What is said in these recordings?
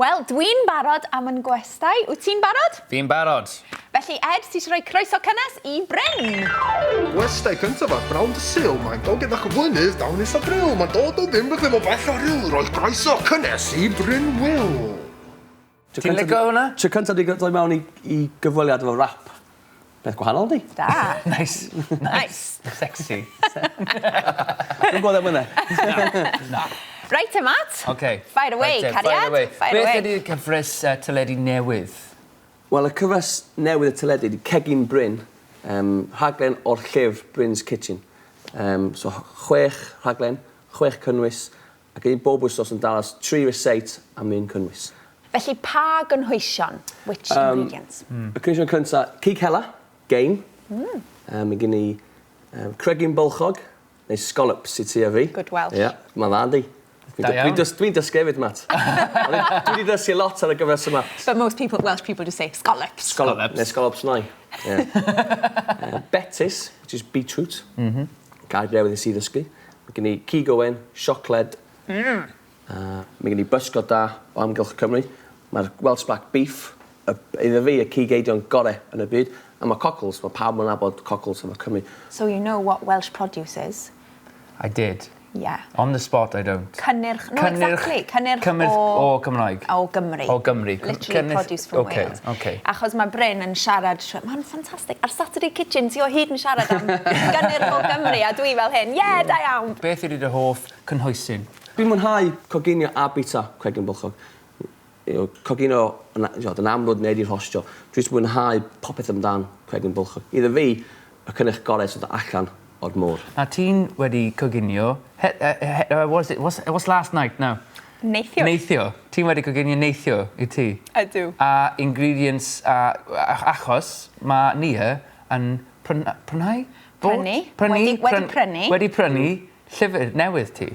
Wel, dwi'n barod am yn gwestai. Wyt ti'n barod? Fi'n barod. Felly, Ed, ti eisiau rhoi croeso cynnes i Bryn? Gwestai cyntaf ar bnawn dy Sul, mae'n dod gyda chyflwynydd dawnus a bril, mae'n dod o ddim beth ddim o bell o Ryl, rhoi croeso cynnes i Bryn Wil. Ti'n lico hwnna? Tro cyntaf dwi dod mewn i gyfweliad efo rap. Peth gwahanol di? Da. Nice. Nice. Sexy. Dwi'n gweld am hwnna. Na. Right te, Matt. Okay. Fire away, Right te, cariad. Fire away. Fire Beth away. ydy'r cyfres teledu newydd? Wel, y cyfres newydd y teledu 'di Cegin Bryn, rhaglen o'r llyfr Bryn's Kitchen. So chwech rhaglen, chwech cynnwys, ac un bob wythnos yn dangos tri ryseit am un cynnwys. Felly, pa gynhwysion? Which ingredients? Y cynhwysion cynta, cig hela, game. Mae gen i cregyn bylchog, neu scallops i ti a fi. Good Welsh. Ie, mae'n dda, yndi? Da iawn. Dwi'n dysgu hefyd, Matt. Dwi wedi dysgu lot ar y gyfres yma. But most people, Welsh people just say scallops. Scallops. Neu scallops nai. Yeah. Betis, which is beetroot. Gair newydd nes i ddysgu. Mae gen i cig owen, siocled. Mae gen i bysgod da o amgylch Cymru. Mae'r Welsh Black Beef, iddo fi, y cig eidion gore yn y byd. A mae cockles, mae pawb yn nabod cockles efo Cymru. So you know what Welsh produce is? I did. Yeah. On the spot, I don't. Cynnyrch, no, exactly. Cynnyrch, Cynnyrch o Cymraeg. O Gymru. O Gymru. Literally Cynnyrch- produce from okay, Wales. Okay. Achos mae Bryn yn siarad, mae'n ffantastig. Ar Saturday Kitchen, ti o hyd yn siarad am gynnyrch o Gymru, a dwi fel hyn, yeah, da iawn. Beth ydy dy hoff cynhwysyn? Dwi'n mwynhau coginio a bita cregyn bylchog. Coginio yn, yn amlwg neu di rhostio. Dwi'n mwynhau popeth amdan cregyn bylchog. Iddo fi, y cynnyrch gorau sydd allan o'r môr. A ti'n wedi coginio... He, he, what is it? What's last night now? Neithiwr. Neithio. Ti'n wedi coginio neithio i ti? Ydw. A ingredients, achos mae Nia yn prynhau? Prynu. Prynu. Wedi prynu. Wedi prynu llyfr newydd ti.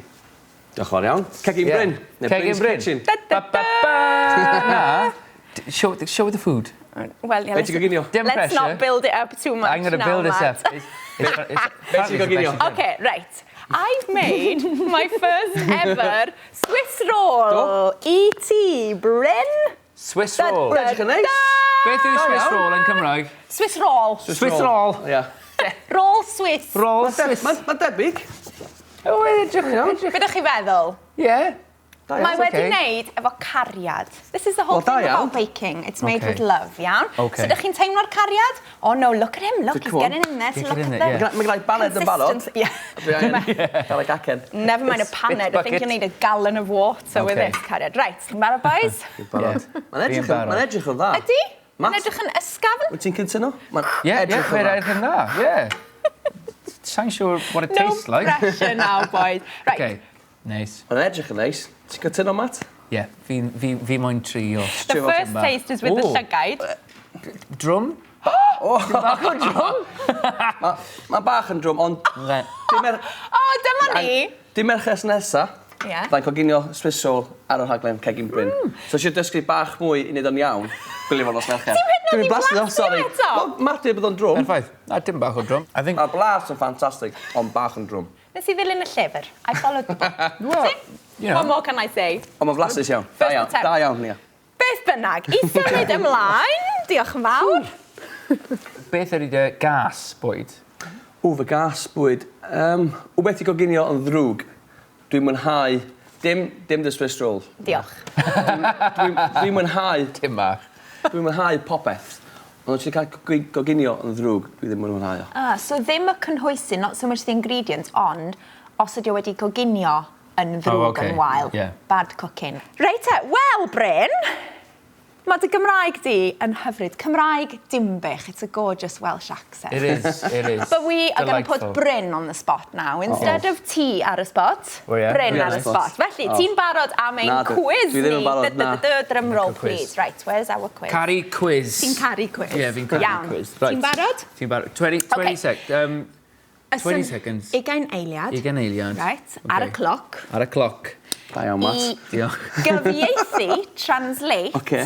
Diolch yn fawr iawn. Cegin Bryn. Neu Cegin Bryn's Bryn. Kitchen. Da, da, Ba, ba, ba. Na. Show the food. Well, yeah, Be ti'n coginio? Dim let's pressure. not build it up too much I'm going to now, build this Matt. up. It's Be ti'n coginio? Okay, right. I've made my first ever Swiss roll. E.T. Bryn. Swiss Da, roll. da, Edrych yn neis. da. Beth yw Swiss iawn. roll yn Cymraeg? Swiss roll. Swiss roll. Ie. Roll Swiss. Roll Swiss. Mae'n debyg. O, edrych, edrych. Be ydych chi feddwl? Yeah. Da Mae iawn. wedi okay. wneud efo cariad. This is the whole Wel, da thing iawn. about baking. It's made Okay. with love, iawn? Okay. So ydych chi'n teimlo'r cariad? Oh no, look at him. Look, So, he's come on. getting in there to Get look in at there, the yeah. Mae gen i baned yn barod. consistency. Yeah. Dwi angen cael ei gacen. Never mind a paned. I think bucket. you'll need a gallon of water with Okay. this, cariad. Right, chi'n barod, boys? Dwi'n barod. Yeah. Mae'n edrych Fi'n yn- barod. mae'n edrych yn dda. Ydy? Matt? Mae'n edrych yn ysgafn? Wyt ti'n cytuno? Mae'n Yeah, edrych yn mae'n dda. edrych yn dda, yeah. Sa'n siŵr what it No tastes like. pressure now, boys. Right. Okay, nice. Mae'n edrych yn neis. Ti'n cytuno, Matt? Yeah, fi moyn trio. The first taste is with the Ooh. llygaid. Drwm? Bach o drwm? Mae bach yn drwm, ond dim O, dyma ni. Dim merches nesa. Ie. Byddai'n coginio Swiss roll ar y rhaglen Cegin Bryn. So eisiau dysgu bach mwy i wneud o'n iawn, gwylio fo nos Mercher. Ti'm hyd yn oed Dwi'n 'di blasu o, blasu sorry. eto. Wel, Matt dweud bod o'n drwm. Perffaith. Na, dim bach o drwm. I think... Mae'r blas yn ffantastig, ond bach yn drwm. Nes i ddilyn y llyfr. I followed the book. Well, you know. What more can I say? Ond mae'n flasus iawn. Da First iawn, attempt. da iawn, Nia. Beth bynnag, i symud ymlaen, diolch yn fawr. Beth ydy dy gas bwyd? O, fy gas bwyd. O, beth i goginio yn ddrwg, dwi'n mwynhau... Dim dy Swiss roll. Diolch. Dwi'n mwynhau... Dim bach. Dwi'n mwynhau popeth. Ond os ti'n cael goginio yn ddrwg, dwi ddim yn mwynhau o. Ah, so ddim y cynhwysyn, not so much the ingredients, ond os ydy o wedi coginio yn ddrwg Oh, okay. yn wael. Yeah. Bad cooking. Reit te, wel, Bryn, mae dy Gymraeg di yn hyfryd. Cymraeg Dinbych. It's a gorgeous Welsh accent. It is, it is. But we are going to put Delightful. Bryn on the spot now. Instead of ti ar y spot, Oh, yeah? Bryn Dwi ar y spot. Felly, ti'n barod am ein Na, quiz dwi ddim yn ni? barod, na. Drum roll, Licio quiz. please. Right, where's our quiz? Caru quiz. Ti'n caru quiz? Ie, fi'n caru Iawn. quiz. Ti'n barod? Ti'n barod. 20, 20 Okay. sec. 20 seconds. 20 eiliad. 20 eiliad. Right, ar y Okay. cloc. Ar y cloc. Da iawn, Matt. I Diolch. gyfieithu, translate, Ocê.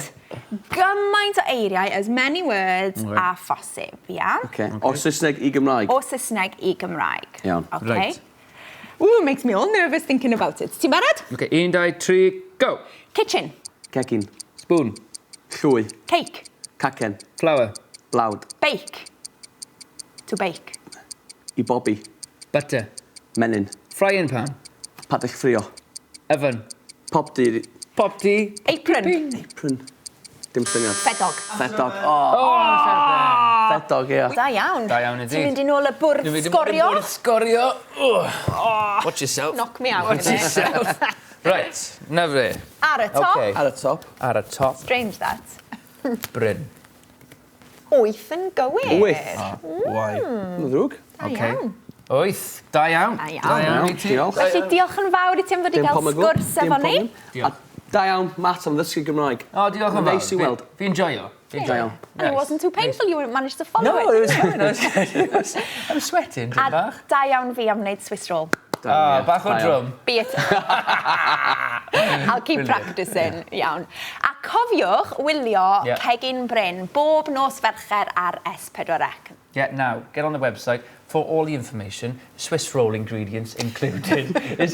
gymaint o eiriau, as many words Okay. a phosib, ia? Okay. O Saesneg i Gymraeg. O Saesneg i Gymraeg. Iawn. Okay. Right. Ooh, makes me all nervous thinking about it. Ti'n barod? Okay, 1, 2, 3, go! Kitchen. Cegin. Spoon. Llwy. Cake. Cacen. Flour. Blawd. Bake. To bake. I bobi. Butter. Menyn. Frying pan. Padell ffrio. Oven. Popty. Popty. Apron. Apron. Dim syniad. Ffedog. Ffedog. O. Oh, Ffedog, ia. Da iawn. Da iawn indeed. Ti'n mynd i nôl y bwrdd sgorio? Bwrdd sgorio. Watch yourself. Knock me out. Watch yourself. Right, na fe. Ar y top. Okay. Ar y top. Ar y top. Strange that. Bryn. Wyth yn gywir. Wyth. Why? Mae'n ddrwg. Da Okay. iawn. Wyth. Da iawn. Da iawn. Da iawn i ti. Diolch. Felly diolch yn fawr i ti am ddod i Dim gael pomegl. sgwrs Dim efo ni. problem. A da iawn, Matt, am ddysgu Gymraeg. O, diolch yn fawr. Neis i weld. Fi'n joio. Fi'n Da iawn. And it wasn't too painful, you managed to follow No, it. it was fine. I was, I'm sweating, A dyn bach. da iawn fi am wneud Swiss roll. Da Ah, iawn. bach o Da iawn. drwm. Be it. I'll keep practicing. Iawn. A cofiwch wylio Yeah. Cegin Bryn bob nos Fercher ar S4C. Yeah, now, get on the website for all the information, Swiss roll ingredients included. It's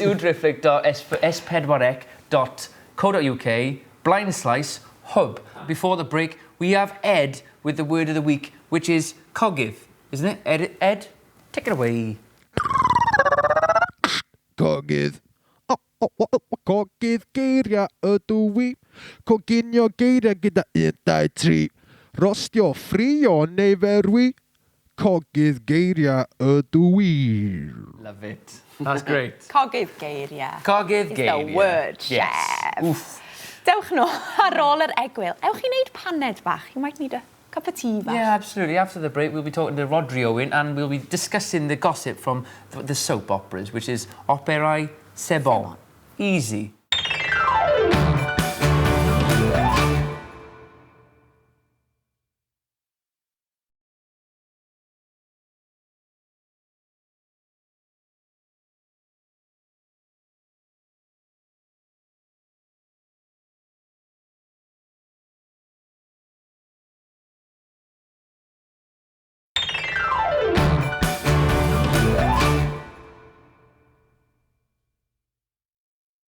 www.s4c.co.uk, blind slice, hub. Before the break, we have Ed with the word of the week, which is cogydd, isn't it? Ed, Ed, take it away. Cogydd. O, o, o, o, cogydd geiriau ydw i. Coginio geiriau gyda 1, 2, 3. Rostio, ffrio neu ferwi. Cogydd geiriau ydw i. Love it. That's great. Cogydd geiriau. Cogydd Is geiriau. the word, Yes. chef. Oof. Dewch nôl ar ôl yr egwyl. Ewch i wneud paned bach. You might need a cup of tea bach. Yeah, absolutely. After the break, we'll be talking to Rhodri Owen and we'll be discussing the gossip from the soap operas, which is Operau Sebon. Easy.